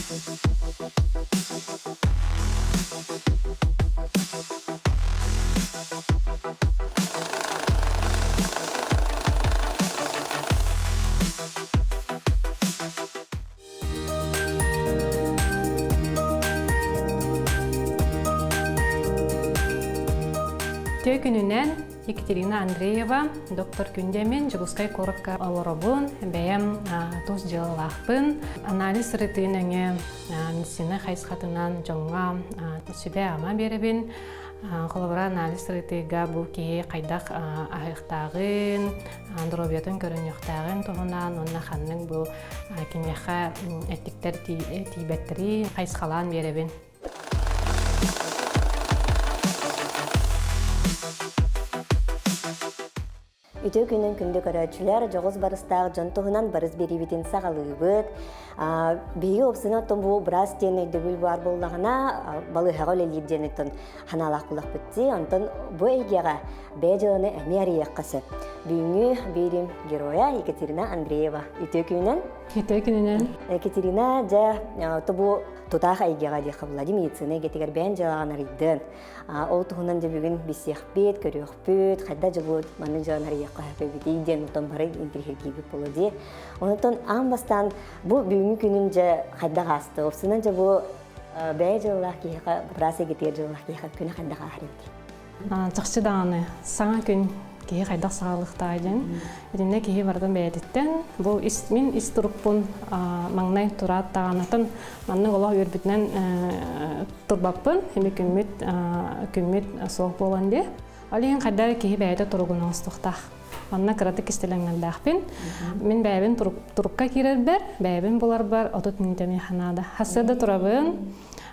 Үтүө күнүнэн Екатерина Андреева, доктор Күндэмин, Дьокуускай куоракка олоробун, бэйэм тус дьыалалаахпын. Анализ ырытыы нөҥүө медицина хайысхатынан дьоҥҥо сүбэ-ама биэрэбин. Холобура, анализ ырытыыга бу киһи хайдах аһыахтааҕын, доруобуйатын көрүнүөхтээҕин туһунан уонна ханнык бу киниэхэ эттиктэр тиийбэттэрин хайысхалаан биэрэбин. Үтүө күнүн күндү көрөөччүлэр, дьоҕус барыстаах дьон туһунан барыс биэриибитин саҕалыыбыт. Биһиги уопсайынан оттон бу быраас диэн өйдөбүл баар буоллаҕына, балыыһаҕа үлэлиир диэн оттон ханаалаах буллахпыт дии. Онтон бу эйгэҕэ бэйэ дьыаланы эмиэ арыйыахха сөп. Бүгүҥҥү биэрим геройа Екатерина Андреева. Үтүө күнүнэн. Үтүө күнүнэн. Екатерина, дьэ, бу тутаах эйгэҕэ диэххэ буолла медицина эйгэтигэр бэйэн дьыалаҕын арыйдын. Ол туһунан дьэ бүгүн билсиэхпит, көрүөхпүт, хайда дьылбыт маннык дьыаланы арыйыахха сөп диэн онтон бары интириэһиргиибит буолуо дии. Онтон аан бастаан бу бүгүҥҥү күнүн дьэ хайдах ааста? Опсунан дьэ бу бэйэ дьыалалаах киһиэхэ, быраас эйгэтигэр дьыалалаах киһиэхэ күнэ хайдах ааһар эбитий? Чахчы даҕаны саҥа күн киһи хайдах саҕалыахтааҕый диэн. Итиннэ киһи барытын бэйэтиттэн бу ис, мин ис турукпун маҥнай тураат даҕанатын маннык олох үөрбүтүнэн турбаппын. Эми күммүт күммүт суох буолан дии. Ол иһин хайдах киһи бэйэтэ туругун оҥостуохтаах. Манна кыратык кистэлэҥнэрдээхпин. Мин бэйэбин турукка киирэрбэр, бэйэбин буларбар 30 мүнүүтэ миэхэ наада. Хасыада турабын,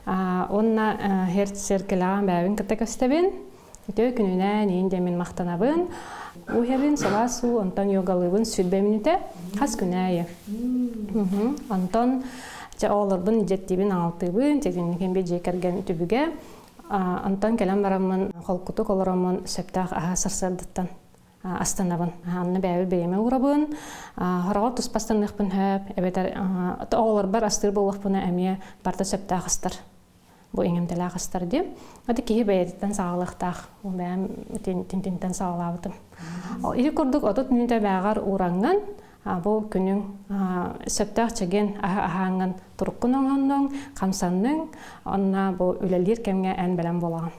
уонна сэркэлэҕин бэйэбин кытта көстөбүн. Үтүө күнүнэн иин диэммин махтанабын. Уһэбин сылаас уу, онтон йогалыыбын 20 мүнүүтэ хас күн аайы. Онтон чэ оҕолорбун дьиэттиибин аҕалтыыбын, чэтинникин би дьиэ кэргэн түбүгэ. Онтон кэлэн бараммын холкутук олороммун сөптөөх аһа сарсыардаттан астанабын. Анны бэйэбит бириэмэ уурабын. Хороҕор туспа астаныахпын сөп, эбэтэр оҕолорбор астыыр буоллахпына эмиэ барыта сөптөөх астар. Бу иҥэмтэлээх астар диэн. Аты киһи бэйэтиттэн саҕалыахтаах. Бэйэм тинтинтэн саҕалаабытым. Ити курдук 30 мүнүүтэ бээҕэр уураҥҥын бу күнүҥ сөптөөх чэгиэн аһы аһааҥҥын туруккун оҥоһуннуҥ, хамсанныҥ, онно бу үлэлиир кэмҥэ эн бэлэм буолаҕын.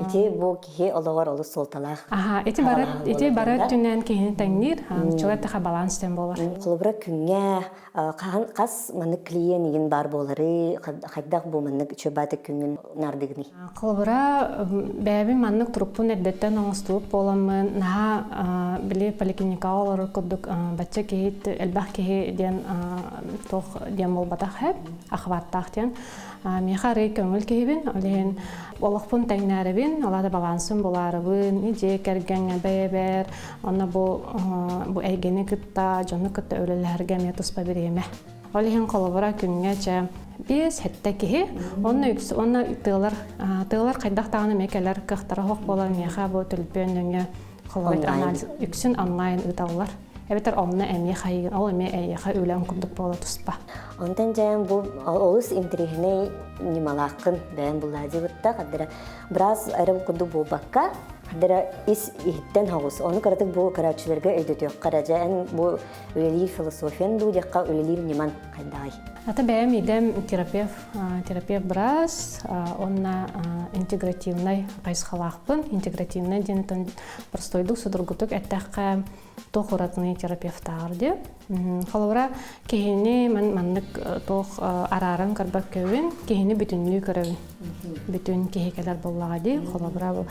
Ити бу киһи олоҕор олус суолталаах. Аха, ити бары ити бары өттүнэн киһини тэҥниир, чугас тэхэ баланс диэн буолар. Холобура күҥҥэ хаһан хас маннык клиент игин баар буолары, хайдах бу маннык үчүгэй күҥҥүн наардыгыный? Холобура, бэйэбин маннык турукпун эрдэттэн оҥостубут буоламмын, наһаа били поликлиникаҕа олорор курдук бачча киһи элбэх киһи диэн туох диэн буолбатах эбит, охваттаах диэн. Миэхэ арый көҥүл киһибин, ол иһин олохпун тэҥнээрэбин, ол аата балансым булаарыбын, дьиэ кэргэҥҥэ бэйэбэр, онно бу бу эйгэни кытта, дьону кытта үлэлэһэргэ эмиэ туспа бириэмэ. Ол иһин холобура күҥҥэ чэ 5-7 киһи, онно үкс уонна тыалар тыалар хайдах даҕаны эмиэ кэлэр кыахтара суох буолан миэхэ бу төлөпүөн нөҥүө холобура анализ үксүн онлайн ыыталлар. Эбэтэр онно эмиэ хайыгын, ол эмиэ эйиэхэ үлэҥ курдук буола туспа. Онтон дьээн бу олус интэриэһинэй ньымалааххын бэйэн буллаадьыбытта хардара быраас эрэ курдук буолбакка хардара ис иһиттэн хоҕус ону кыратык бу көрөөччүлэргэ өйдөтүөххэ эрэ дьэ эн бу үлэлиир философиян дуу диэххэ үлэлиир ньыман хайдаҕый? Ата бэйэм идэм терапевт, терапевт быраас уонна интегративнай хайысхалаахпын. Интегративнай диэн простойдук, судургутук эттэххэ туох уратыный терапевтааҕар диэн. Холобура, киһини маннык туох арааран көрбөккөбүн, киһини бүтүннүү көрөбүн. Бүтүн киһи кэлэр буоллаҕа дии. Холобура,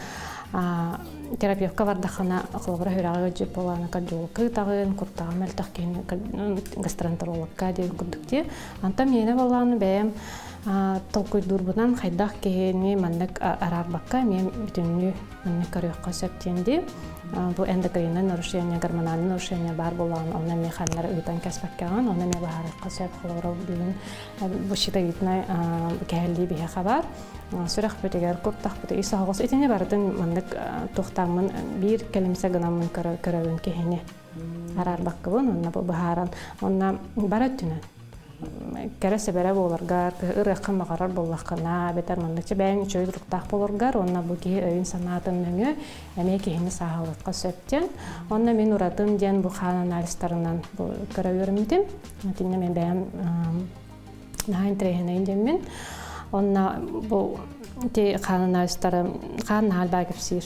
терапевтка бардаххына, холобура, сүрэҕи ыалдьыт буолаана кардиологка ыытаҕын, куртаҕа мөлтөх киһини гастроэнтерологка диэн курдук дии. Онтон миэнэ буоллаҕына бэйэм толкуйдуурбунан хайдах киһини маннык араарбакка эмиэ бүтүннүү маннык көрүөххэ сөп диэн дии. Бу эндокринное нарушение, гормональное нарушение баар буоллаҕына, онно эмиэ ханнары ыытан кэспэккэҕин, онно эмиэ быһаарыахха сөп. Холобура, бүгүн бу щитовиднай кэһэллии биһиэхэ баар. Сүрэхпитигэр, куртахпытыгар, ис оһоҕос итини барытын маннык туохтааммын биир кэлимсэ гынаммын көрөбүн киһини араарбаккабын, онно бу быһааран, онно бары өттүнэн. Кэрэ сэбэрэ буоларгар, ырыаххын баҕарар буоллаххына, эбэтэр маннык бэйэҥ үчүгэй туруктаах буоларгар уонна бу киһи өйүн-санаатын нөҥүө эмиэ киһини сааһылыахха сөп диэн. Онно мин уратым диэн бу хаан анализтарынан бу көрө үөрэммитим. Итиннэ мен бэйэм наһаа интэриэһинэй диэммин. Онно бу ити хаан анализтары хаан наһаа элбэх кэпсиир.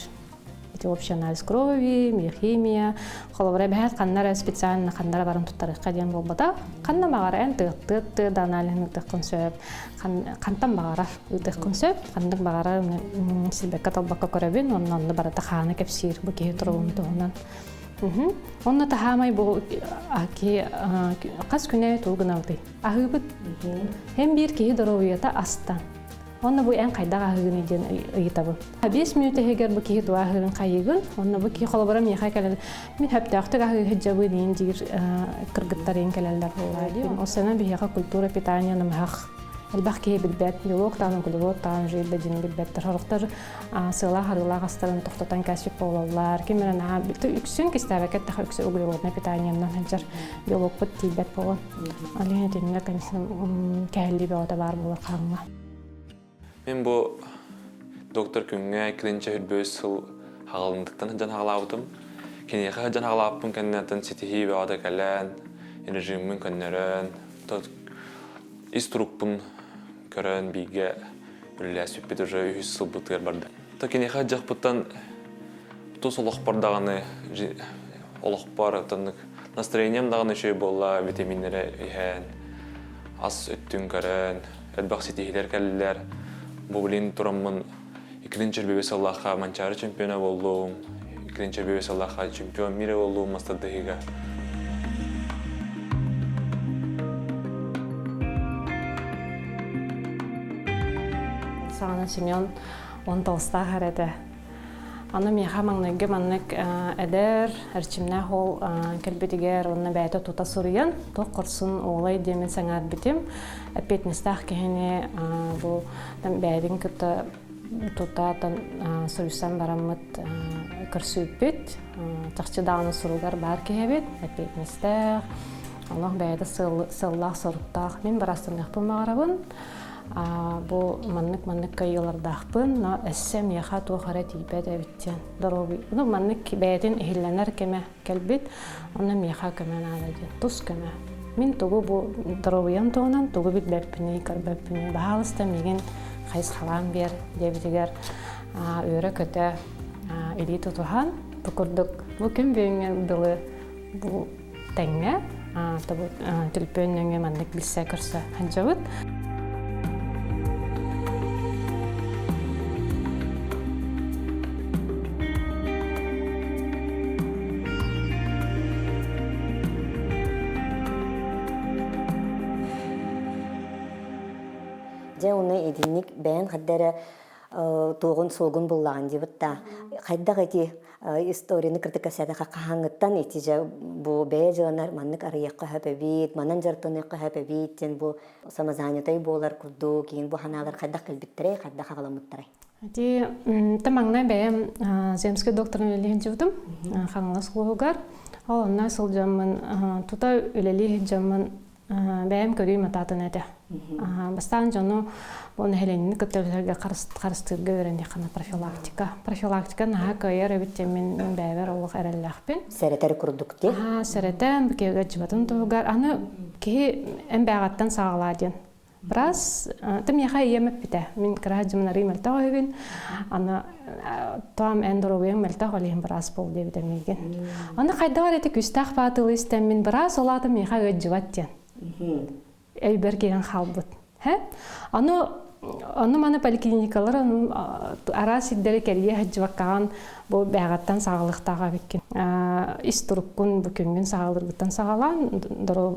Ити общий анализ крови, биохимия, холобура эбэһээт ханна эрэ специально ханна эрэ баран туттарыахха диэн буолбатах. Ханна баҕар эн тыаттыат да аналиһын ыытыаххын сөп, хантан баҕарар ыытыаххын сөп, ханнык баҕарар силбэккэ-талбакка көрөбүн, онно онно барыта хааны кэпсиир бу киһи туругун туһунан. Онно таһаамай бу киһи хас күнэ тугу гынабытый? Аһыыбыт. Эн биир киһи доруобуйата астан. Онно бу эн хайдах аһыыгыный диэн ыйытабын. 5 мүнүүтэ иһигэр бу киһи тугу аһыырын хайыыгын. Онно бу киһи холобура миэхэ кэлэн мин сөптөөхтүк аһыы сылдьабын иин диир кыргыттар иин кэлэллэр буоллаа дии. Ол сана биһиэхэ культура питания намыһах элбэх киһи билбэт, белок даҕаны, углевод даҕаны жир да дьин билбэттэр. Сорохтор сыалаах-арыылаах астарын тохтотон кээспит буолаллар. Ким эрэ наһаа үксүн кистээбэккэ эттэхэ үксэ углеводное питаниенан сылдьар белокпут тиийбэт буолан. Ол иһин итиннэ, конечно, кэһиллии бөҕөтө баар буолар хаҥҥа. Мин бу доктор күҥҥэ клинча хүрбүс сыл хаҕалынтыттан сылдьан хаҕалаабытым. Киниэхэ сылдьан хаҕалаабыппын кэнниттэн ситиһии бөҕөтө кэлэн, режиммин көннөрөн, ис турукпун көрөн бииргэ үлэлээспиппит уже үһүс сылбытыгар барда. То киниэхэ дьахпыттан тус олохпор даҕаны олохпор оттоннук настроением даҕаны үчүгэй буолла, витаминнэри иһэн, ас өттүн көрөн, элбэх ситиһиилэр кэллилэр. Бу билин тураммын иккитин чөрбүбү сыллаахха Манчаары чемпиона буоллум, иккитин чөрбүбү сыллаахха чемпион мира буоллум мастардыһыыга. Саҕана Семен он толстаах эрэ этэ. Аны миэхэ маҥнайгы маннык эдэр, эрчимнээх уол кэлбитигэр уонна бэйэтэ тута суруйан, туох хорсун уолай диэмин сэҥээрбитим. Эппиэтинэстээх киһини бу бэйэтин кытта тута суруйсан бараммыт көрсүбүппүт. Чахчы даҕаны суругар баар киһи эбит, эппиэтинэстээх, олох бэйэтэ сыаллаах-соруктаах. Мин барастаныахпын баҕарабын. Бу маннык-маннык кыайыылардаахпын, но эссе миэхэ туох эрэ тиийбэт эбит диэн доруобуй ну маннык бэйэтин иһиллэнэр кэмэ кэлбит, онно миэхэ көмө наада диэн тус көмө. Мин тугу бу доруобуйам туһунан тугу билбэппиний, көрбөппүнүй, баһаалыста миигин хайысхалаан биэр диэбитигэр үөрэ-көтө илии тутуһан, бу курдук бу күн бүгүҥҥэ дылы бу тэҥҥэ түлпүөн нөҥүө маннык билсэ көрсө сылдьабыт. Дьэ, уну итинник бэйэн хадда эрэ туоҕун суолгун буллаҕын диэбит да хайдах ити историяны кырдык кэпсээтэххэ хаһааҥҥыттан ити дьэ бу бэйэ дьыаланар маннык арыйыахха сөп эбит манан дьарыктаныахха сөп эбит диэн бу самозанятай буолар курдук иин бу санаалар хайдах кэлбиттэрэй хайдах аҕаламмыттарай Ити маҥнай бэйэм земский докторын үлэлии сылдьыбытым Хаҥалас улууһугар. Ол онно сылдьаммын тута үлэлии сылдьаммын бэйэм көрүүм атаатын этэ. Бастаан дьону бу нэһилиэнньэни кытта үлэлэргэ харыстыырга үөрэниэххэ профилактика. Профилактика наһаа кыайар эбит диэн мин бэйэбэр олох эрэллээхпин. Сэрэтэр курдук дии. Сэрэтэн, бу киһигэ дьыбатын туһугар. Аны киһи эн бэйэҕиттэн саҕалаа диэн. Раз, ты миэхэ ийэм эппитэ. Мин кыра дьымын арыы мөлтөх үһүбүн. Аны тоом эн доруобуйаҥ мөлтөх ол иһин быраас буол диэбитэ миигин. Аны хайдах эрэ ити күүстээх баатылы истэммин быраас ол аата миэхэ ыалдьыбат диэн. Өйбөр киирэн хаалбыт. Һэ? Аны ону маны поликлиникалар араас сирдэри кэрийэ сылдьыбаккаҕын бу бэйэҕиттэн саҕалыахтаах эбиккин. Ис туруккун бу күҥҥүн саҕалыыргыттан саҕалаан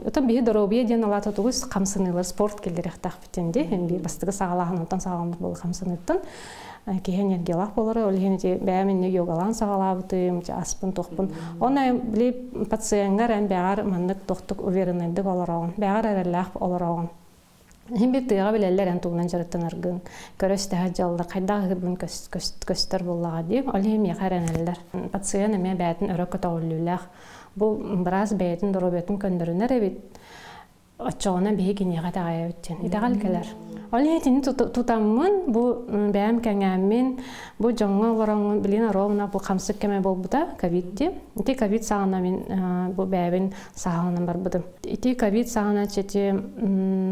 отон биһи доруобуйа диэн алаата тугус хамсаныылар спорт киллэриэхтээхпит дии. Эн биир бастакы саҕалааһын онтон саҕаламмыт буолу хамсаныыттан киһи энергиялаах буолара. Ол иһин ити бэйэм инньэ йогалаан саҕалаабытым, аспын туохпун. Онно били пациеҥҥар эн бэҕэр маннык тохтук увереннайдык олороҕун, бэҕэр эрэллээх олороҕун. Иһин бир тыаҕа билэллэр эн тугунан дьарыктанаргын, көрө-истэ дьаллар, хайдах ыһырбын көстөр буоллаҕа дии. Ол иһин миэхэ эрэнэллэр. Пациент эмиэ бэйэтин өрө көтөҕүллүүлээх. Бу быраас бэйэтин доруобуйатын көннөрүнэр эбит. Оччоҕуна биһи киниэхэ итэҕэйэбит диэн итэҕэл кэлэр. Ол иһин итини тутаммын, бу бэйэм кэҥээммин, бу дьоҥҥо олороҥҥун, билигин оруобуна бу хамсык кэмэ буолбута, ковид дии. Ити ковид саҕана мин бу бэйэбин сааһыланан барбытым. Ити ковид саҕана ити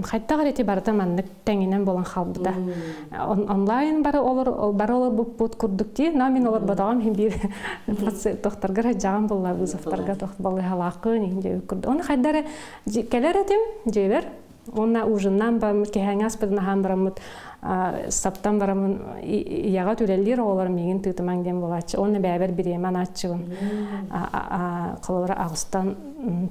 хайдах эрэ ити барыта маннык тэҥинэн буолан хаалбыта. Онлайн бары олор бары олорбуппут курдук дии, но мин олорботоҕум иһин биир тохторгар сылдьаҕым буолла, вызовтарга балыыһалааххын иһин диэбит курдук. Оны хайда эрэ Кэлэр этим дьиэбэр уонна ужиннаан бараммыт киэһээҥҥи аспытын аһаан бараммыт саптан бараммын ийэҕэ үлэлиир оҕолор миигин тыытымаҥ диэн буолааччы уонна бэйэбэр бириэмэ анааччыбын холобура аҕыстан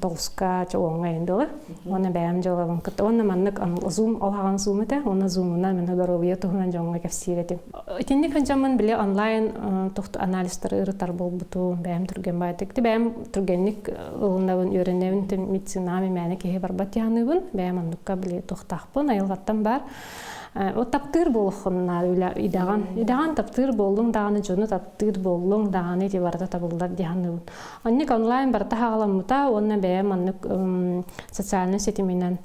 тоҕуска уоҥҥа иһин дылы уонна бэйэм дьыалабын кытта уонна маннык зум ол аҕан зум этэ уонна зумунан мин доруобуйа туһунан дьоҥҥо кэпсиир этим итинник сылдьаммын били онлайн тохту анализтары ырытар буолбутум бэйэм түргэн баайдык бэйэм түргэнник ылынабын, үөрэнэбин, медицинаҕа мээнэ киһи барбат дии бэйэм оннукка били туохтаахпын, айылҕаттан баар. Вот таптыыр буолуоххун үлэ идэҕин. Идэҕин таптыыр буоллуҥ даҕаны, дьону таптыыр буоллуҥ даҕаны ити барыта табыллар дии саныыбын. Оннук онлайн барыта хаҕаламмыта уонна бэйэм маннык социальнай ситиминэн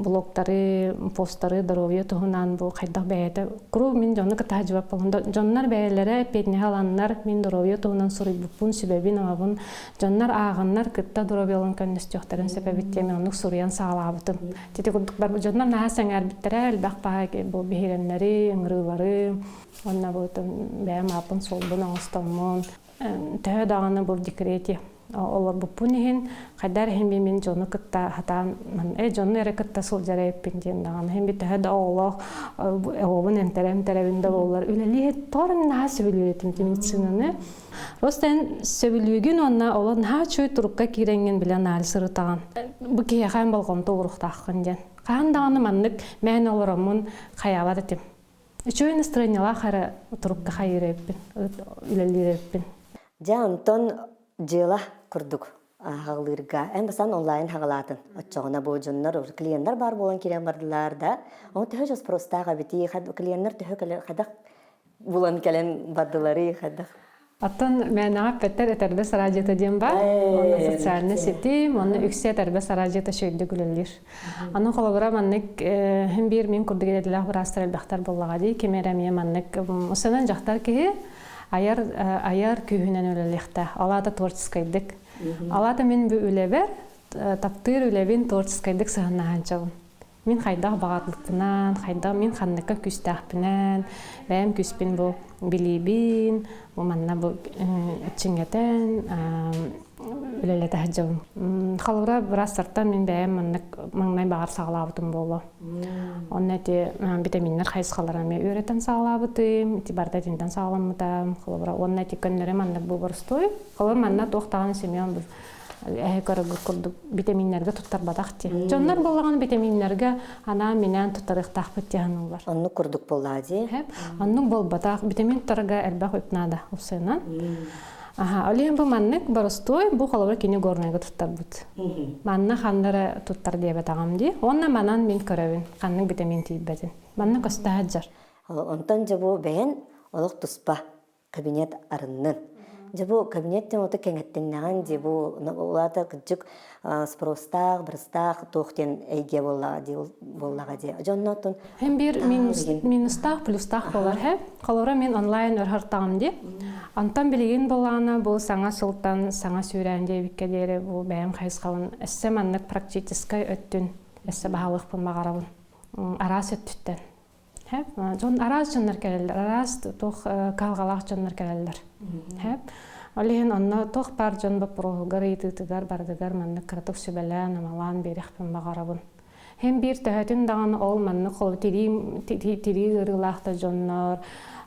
блогтары, посттары здоровье туһунан бу хайдах бэйэтэ куруук мин дьону кытта сылдьыбат буолан дьоннор бэйэлэрэ эппиэтинэһи ыланнар мин здоровье туһунан суруйбуппун сүбэбин амабын дьоннор ааҕаннар кытта здоровьеларын көннөстүөхтэрин сөп эбит диэн мин оннук суруйан саҕалаабытым. Ити курдук бар дьоннор наһаа сэҥээрбиттэрэ элбэх баай бу биһирэмнэри, ыҥырыылары уонна бу бэйэм ааппын суолбун оҥостоммун төһө даҕаны бу декрете олорбуппун иһин хайдар иһин мин дьону кытта хатаан дьону эрэ кытта сылдьар эппин диэн даҕаны иһин төһө да оҕолоох оҕобун эмтэрэ-эмтэрэбин да буоллар үлэлии тоҕо эрэ наһаа сөбүлүүр этим медицинаны просто эн сөбүлүүгүн уонна олор наһаа үчүгэй турукка киирэҥҥин билэн анализ ырытаҕын бу киһиэхэ эн болҕомто ууруохтааххын диэн хаһан даҕаны маннык мээнэ олороммун хайаабат этим Үчүгэй настроениелаах эрэ турукка хайыыр эбиппин, үлэлиир эбиппин. Дьэ, онтон дьыала курдук хаҕылыырга эн бастаан онлайн хаҕылаатын. Оччоҕуна бу дьоннор, клиеннар баар буолан киирэн бардылар да, ону төһө дьоспростаах эбитий, клиеннар төһө хайдах булан кэлэн бардыларый, хайдах Оттон мээнэҕэ эппэттэр этэрбэс араадьыйата диэн баар. Онно социальнай ситим, онно үксэ этэрбэс араадьыйата үчүгэйдик үлэлиир. Аны холобура маннык иһин биир мин курдук идэлээх быраастар элбэхтэр буоллаҕа дии. Ким эрэ эмиэ маннык усанан дьахтар киһи айар айар күүһүнэн үлэлиэхтээх. Ол аата творческайдык. Ол аата мин бу үлэбэр таптыыр үлэбин творческайдык сыһаннаһаанчабын. Мин хайдах баҕарбыппынан, хайдах мин ханныкка күүстээхпинэн, бэйэм күүспүн бу билиибин, бу манна бу чингэтэн үлэлэтэ сылдьабын. Холобура, быраастартан мин бэйэм маннык маҥнай баҕар саҕалаабытым буолуо. Онно ити витаминнар хайысхалара эмиэ үөрэтэн саҕалаабытым, ити барыта итинтэн саҕаламмыта. Холобура, уонна ити көннөрү маннык бу боростуой. Холобура, манна туох даҕаны Семен эһэ көрөргүт курдук витаминнэргэ туттарбатах дии. Дьоннор буоллаҕына витаминнэргэ анаан-минээн туттарыахтаахпыт дии саныыллар. Оннук курдук буоллаа дии. Оннук буолбатах. Витамин туттарга элбэх үп наада упсайынан. Аха, ол иһин бу маннык боростуой, бу холобур кини горнайга туттарбыт. Манна ханнара туттар диэбэтэҕим дии. Уонна манан мин көрөбүн, ханнык витамин тиийбэтин. Манна көстө сылдьар. Онтон дьэ бу бэйэн олох туспа кабинет арыннын. Дьэ бу кабинет темата кэҥэттиннэҕин дии бу улаата кырдьык спростаах, барыстаах туох диэн эйгэ буоллаҕа дии буоллаҕа дии. Дьоннотун Hem bir минус, минустаах, плюстаах болар хэ. Холобура мен онлайн өрһартаҕым дии. Онтон билигин болаана бу саҥа сылтан саҥа сүүрээн диэбиккэ диэри бу бэйэм хайысхабын эссе маннык практическай өттүн эссе баһалыахпын баҕарабын. Араас өттүттэн. Дьон араас дьоннор кэлэллэр, араас туох кыһалҕалаах дьоннор кэлэллэр. Ол иһин онно туох баар дьон боппуруоһугар, ыйытыытыгар барытыгар маннык кыратык сүбэлээн, амалаан биэриэхпин баҕарабын. Һин биир төһөтүн даҕаны ол маннык холу тирии тирии ыарыылаах да дьоннор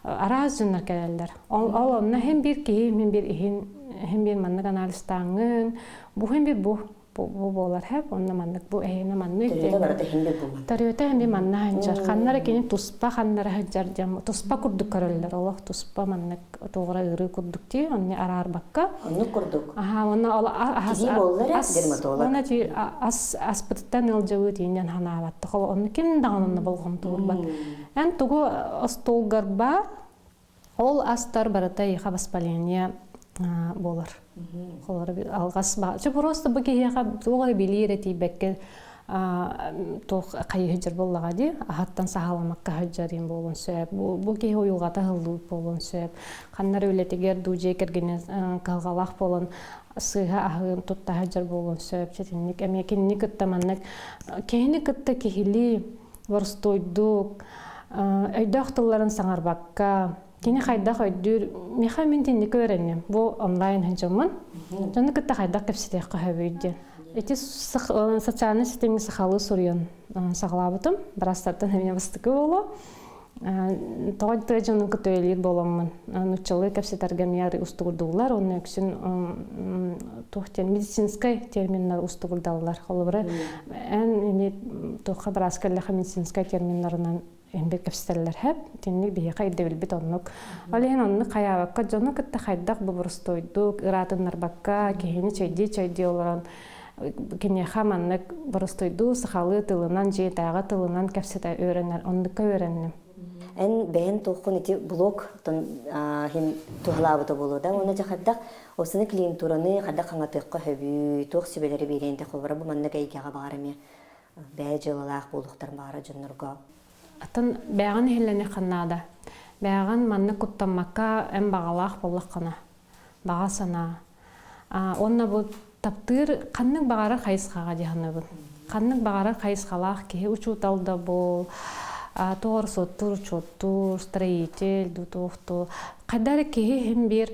араас дьоннор кэлэллэр. Ол ол онно һин биир киһи мин биир иһин һин биир маннык анализтааҥҥын бу һин биир бу бу буолар хэп онно маннык бу эһиэнэ маннык төрүөтэ барыта иһин бу төрүөтэ эми манна сылдьар ханнара кини туспа ханнара сылдьар диэн туспа курдук көрөллөр олох туспа маннык туоҕура ыарыы курдук дии онно араарбакка оннук курдук аха уонна ол ас буоллар дерматолог уонна ти ас аспытыттан ыалдьабыт диэн ханаабатта хол онну ким даҕаны онно болҕомто уурбат эн тугу остуолгар баар ол астар барыта иха воспаление буолар. Холобура алҕас баа. Просто бу киһиэхэ туох эрэ билии эрэ тиийбэккэ туох хайыһыдьар буоллаҕа дии, аһаттан саһааламакка сылдьар им буолуон сөп. Бу киһи уйулҕата ыһыллыбыт буолуон сөп. Ханна эрэ үлэтигэр дуу дьиэ кэргэнэ кыһалҕалаах буолан сыыһа аһыын тутта сылдьар буолуон сөп. Ситинник эмиэ кинини кытта маннык киһини кытта киһилии боростуойдук өйдөөх тылларын саҥарбакка кини хайдах өйдүүр миэхэ мин тинник үөрэнним бу онлайн сылдьаммын дьону кытта хайдах кэпсэтиэххэ сөбүй диэн ити социальнай ситимҥэ сахалыы суруйан саҕалаабытым быраастартан эмиэ бастакы буолуо тоҕо тыа дьонун кытта үлэлиир буоламмын нууччалыы кэпсэтэргэ эмиэ устугурдууллар уонна үксүн туох диэн медицинскэй терминнэр устугурдаллар холобура эн эмиэ туохха быраас кэллэхэ медицинскэй терминнарынан эмбир кэпсэтэллэр хэп итинник биһиэхэ ирдэбилбит оннук ол иһин оннук хайаабакка дьону кытта хайдах бу боростуойдук ыраатыннарбакка киһини чэйдии-чэйдии олорон киниэхэ маннык боростуойдуу сахалыы тылынан дьиэтээҕи тылынан кэпсэтэ үөрэнэр оннукка үөрэнним. Эн бэйэн туоххун ити блог хин туһалаабыта буолуо да уонна дьэ хайдах осыны клиентураны хайдах хаҥатыахха сөбүй туох сүбэлэри биэриэн те холобура бу маннык эйгэҕэ баҕар эмиэ бэйэ дьыалалаах буолуохтарын баҕара дьоннорго. Атын бэйэҕин иһиллэниэххин наада. Бэйэҕин маннык куттаммакка эн баҕалаах буоллаххына баҕа санаа. Уонна бу таптыыр ханнык баҕарар хайысхаҕа дьаһанабын. Ханнык баҕарар хайысхалаах киһи учуутал да буол, туох суоттуур учуоттуур, строитель дуу туохтуу. Хайда эрэ киһи иһин биир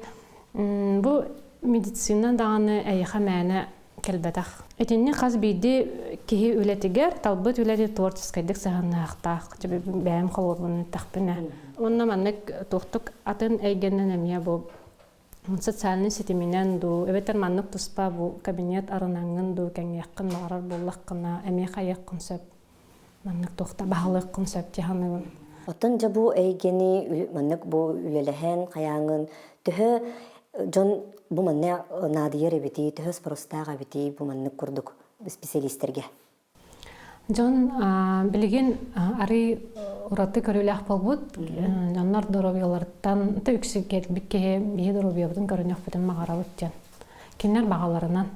бу медицина даҕаны эйиэхэ мээнэ кэлбэтэх. Итинник хас биирдии киһи үлэтигэр талбыт үлэти творческайдык сыһыаннаһыахтаах. Бэйэм холобурбун эттэхпинэ. Уонна маннык туохтук атын эйгэннэн эмиэ бу социальнай ситиминэн дуу, эбэтэр маннык туспа бу кабинет арынаҥҥын дуу кэҥиэххин баҕарар буоллаххына эмиэ хайыаххын сөп. Маннык туохта баһылыаххын сөп дии саныыбын. Оттон дьэ бу эйгэни маннык бу үлэлэһэн хайааҥын төһө дьон бу манна наадыйар эбитий, төһө спростаах эбитий бу маннык курдук специалистэргэ? Дьон билигин арый ураты көрүүлээх буолбут. Дьоннор доруобуйаларыттан үксү кэлбит киһи биһи доруобуйабытын көрүнүөхпүтүн баҕарабыт диэн. Кинилэр баҕаларынан.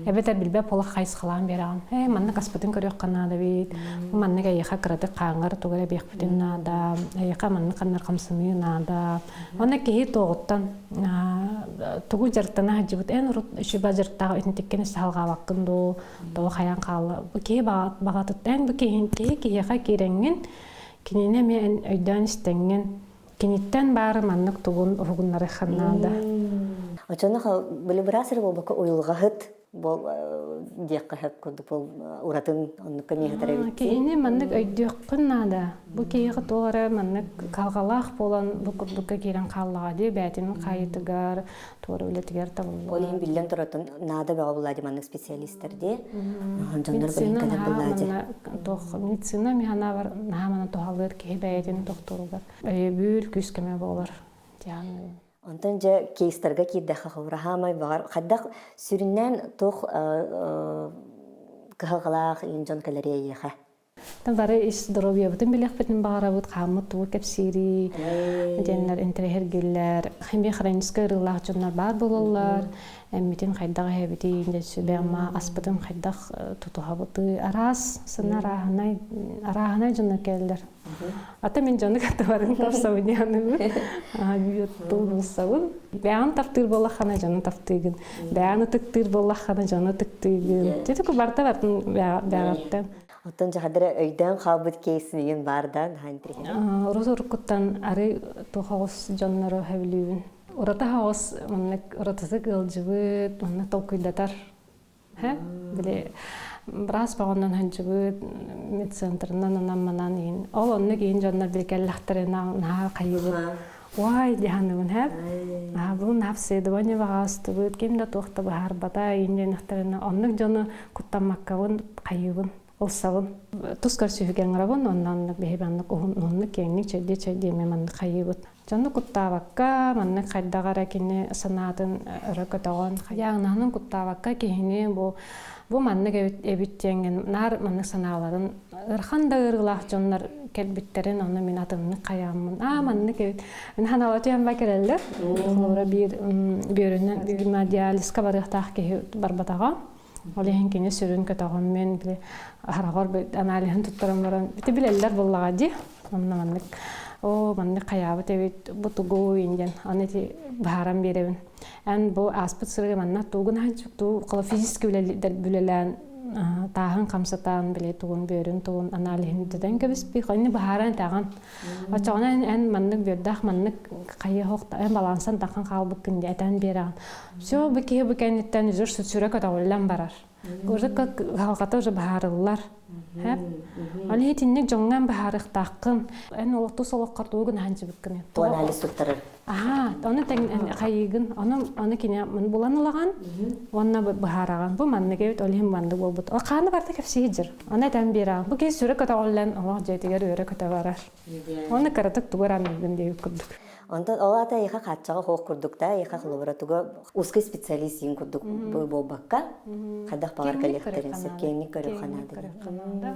Эбэтэр билбэт буола хайысхалаан биэрэҕин. Ээ, маннык аспытын көрүөххэ наада эбит. Маннык эйиэхэ кыратык хааҥҥар тугу эрэ биэхпитин наада. Эйиэхэ маннык ханнар хамсаныы наада. Уонна киһи туоҕуттан тугу дьарыктана сылдьыбыт эн урут үчүгэй дьарыктаах итинтиккин салҕаабаккын дуу, тоҕо хайаан хаалла. Бу киһи баҕатыттан бу киһи киһи киһиэхэ киирэҥҥин, кинини эмиэ эн өйдөөн истэҥҥин Киниттэн баары маннык тугун уһугуннарыахха наада. Очону били быраас эрэ буолбакка уйулҕаһыт бол диэххэ сөп курдук бол уратын оннукка миэхэтэр эбит. Киһини маннык өйдүөххүн наада. Бу киһиэхэ туох эрэ маннык калҕалаах буолан бу курдукка киирэн хааллаҕа дии бээтин хаайытыгар, туора үлэтигэр табыллар. Ол иһин биллэн туратын наада бөҕө булаа ди маннык специалистар дии. Дьоннор Медицина наһаа туох медицина миһанабар наһаа мана туһалыыр киһи бэйэтин тохтууругар өйөбүл күүс көмө буолар диэн. Онтон дьэ кейстарга киирдэххэ ховраһаамай баҕар хайдах сүрүннээн туох кыһалҕалаах иин дьон кэлэриэ эйиэхэ? Бары ис здоровьебытын билиэхпитин баҕарабыт, хааммыт тугу кэпсиирий диэннэр интэриэһиргииллэр. Химия хроническай ыарыылаах дьоннор баар буолаллар. Эммитин хайдах иһэбитий, сүбэ-ама аспытын хайдах тутуһабытый, араас сына арааһынай арааһынай дьоннор кэлэллэр. Ата мин дьону кытта барын тапсабын дианыбын. Тыл булсабын. Бэйэҕин таптыыр буоллаххына дьону таптыыгын. Бэйэҕин ытыктыыр буоллаххына дьону ытыктыыгын. Титику барта бартын бэйэҕиттэн. Оттон дьахадара өйдөөн хаалбыт кейс миигин баар да наһаа интириэһинэй. Урут уруккуттан арый туох оҕус дьоннору сөбүлүүбүн. Ураты оҕус маннык уратытык ыалдьыбыт, маннык толкуйдатар Били быраас баҕанан сылдьыбыт медцентрынан анан-манан иһин. Ол оннук иһин дьоннор били кэллэхтэринэ наһаа хайыыбыт. Уай дьаһаныбын хэп. Бу обследование баҕаастыбыт, ким да туох да быһаарбата иһин диэнэхтэринэ оннук дьону куттаммаккабын хайыыбын. Ылсабын. Тус көрсүһүүгэ ыҥырабын, онно оннук биһи маннык уһун уһуннук киэҥник чэйдии-чэйдии эмиэ маннык хайыыбыт. Дьону куттаабакка, маннык хайдах эрэ кини санаатын өрө көтөҕөн, хайааҥнаһынын куттаабакка киһини бу бу маннык эбит эбит диэҥҥин наар маннык санааларын ыарахан да ыарыылаах дьоннор кэлбиттэрин ону мин атыннык хайааммын аа маннык эбит мин ханаала түһэн ба кэлэллэр холобура биир бүөрүнэн биир диализка барыахтаах киһи барбатаҕа ол иһин кини сүрүн көтөҕөммүн били хараҕар аналиһын туттаран баран ити билэллэр буоллаҕа дии онно маннык оо маннык хайаабыт эбит бу тугуй диэн аны ити быһааран биэрэбин эн бу ааспыт сырыга манна тугун туу физически үлэлээн тааһын хамсатан били тугун бүөрүн тугун аналиһын дэтэн кэбиспи хойну быһааран этаҕын оччоҕуна эн маннык бүөрдээх маннык хайыһох эн балансан тахан хаалбыккын диэ этэн биэрэҕин все бу киһи бу кэнниттэн уже сүрэ көтөҕүллэн барар уже как халҕата уже быһаарыллар Ол итинник дьоҥҥо быһаарыахтааххын. Эн олохтус олоххор тугу гына сылдьыбыккын. Ту анализ туттарар. Аха, ону тэҥ хайыыгын, ону ону кини булан ылаҕан уонна быһаараҕын. Бу маннык эбит, ол иһин маннык буолбут. Ол хааны барда кэпсии сылдьар. Ону этэн биэрэҕин. Бу киһи сүрэ көтөҕүллэн олох дьиэтигэр үөрэ көтө барар. Оны кыратык тугу аныгын диэбит курдук. Онтон ол ата эйиэхэ хааччаҕа суох курдук да, эйиэхэ холобура туга узкий специалист иин курдук буолбакка, хайдах баҕар кэлиэхтэрин сөп, киэҥник көрүөххэ наада.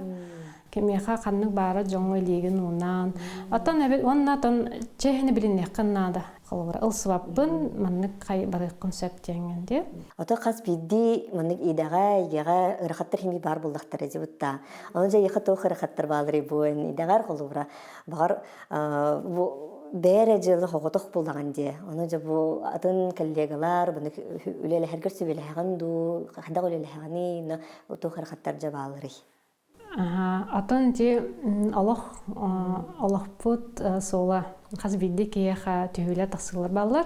Кимиэхэ ханнык баара дьоҥҥо илиигин уунаан. Оттон эбит уонна отон чэһини билиниэххин наада. Холобура ылсыбаппын, маннык хай барыаххын сөп диэҥҥин дии. Ото хас биирдии маннык идэҕэ, ийэҕэ ыарахаттар химии баар буоллахтара дьыбытта. Ону дьэ эйиэхэ туох ыарахаттар бааларый бу эн идэҕэр холобура баҕар бу бээрэ дьыала хоҕотох булаҕын дии. Ону дьэ бу атын коллегалар бұны үлэлэһэргэр сүбэлэһэҕин дуу, хайдах үлэлэһэҕиний, но туох ыарахаттар дьэ бааларый? Атын ти олох олохпут суола хас биирдии киһиэхэ түһүүлэр тахсыылар бааллар.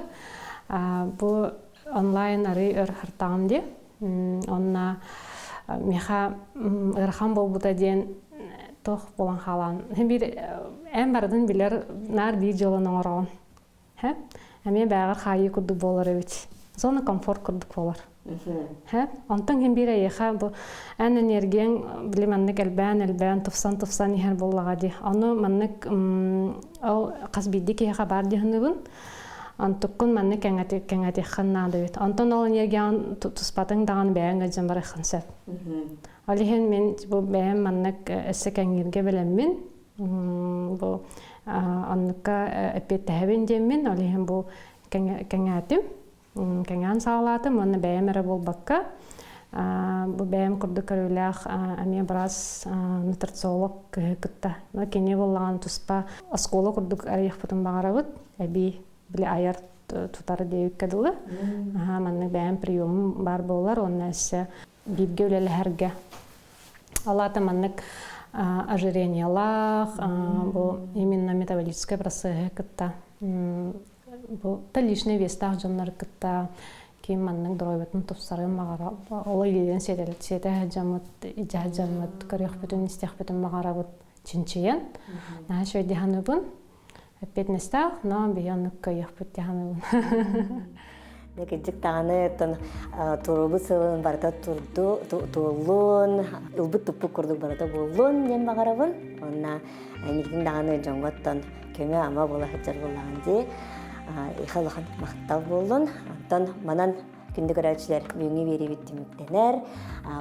Бу онлайн арый өр хартаҕым дии. Онно миэхэ ыарахан буолбута диэн туох буолан хаалаан. Биир эн барытын билэр наар биир дьыаланы оҥороҕун. Һэ? Эмиэ бээҕэр хаайыы курдук буолар эбит. Зона комфорт курдук буолар. Һэ? Онтон ким биир эйиэхэ бу эн энергияҥ били маннык элбээн-элбээн тупсан-тупсан иһэр буоллаҕа дии. Ону маннык ол хас биирдии киһиэхэ баар дии саныыбын. Онтуккун маннык кэҥэтиэххин наада эбит. Онтон ол энергияҕын туспатыҥ даҕаны бэйэҥ ыалдьан барыаххын сөп. Ол иһин мин бу бэйэм маннык өссө кэҥииргэ бэлэммин. Бу оннукка эппиэттэһэбин диэммин, ол иһин бу кэҥээтим, кэҥээн саҕалаатым уонна бэйэм эрэ буолбакка, бу бэйэм курдук көрүүлээх эмиэ быраас нутрициолог кыһы кытта кини буоллаҕына туспа оскуола курдук арыйыахпытын баҕарабыт эбии били айар тутар диэбиккэ дылы маннык бэйэм приемум баар буолар уонна өссө бииргэ үлэлэһэргэ Ол аата маннык ожирениелаах, бу именно метаболическай процеһы кытта бу лишний вестаах дьоннору кытта ким маннык доруобуйатын тупсарыан баҕара ол илиилэрин сиэтэ сылдьаммыт, илдьэ сылдьаммыт, көрүөхпүтүн, истиэхпитин баҕарабыт чинчийэн. Наһаа үчүгэй дии саныыбын. Эппиэтинэстээх, но биһи оннук кыайыахпыт дии саныыбын. Кырдьык даҕаны оттон туруубут сылын барыта турду туоллун, ылбыт туппут курдук барыта буоллун диэн баҕарабын. Уонна инникитин даҕаны дьоҥҥо оттон көмө-ама буола сылдьар буоллаҕын дии. Эйиэхэ улахан махтал буоллун. Оттон манан күндү көрөөччүлэр бүгүҥҥү биэриибит түмүктэнэр.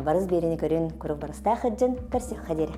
Барыс биэриини көрүн куруук барыстаах сылдьын көрсүөххэ диэри.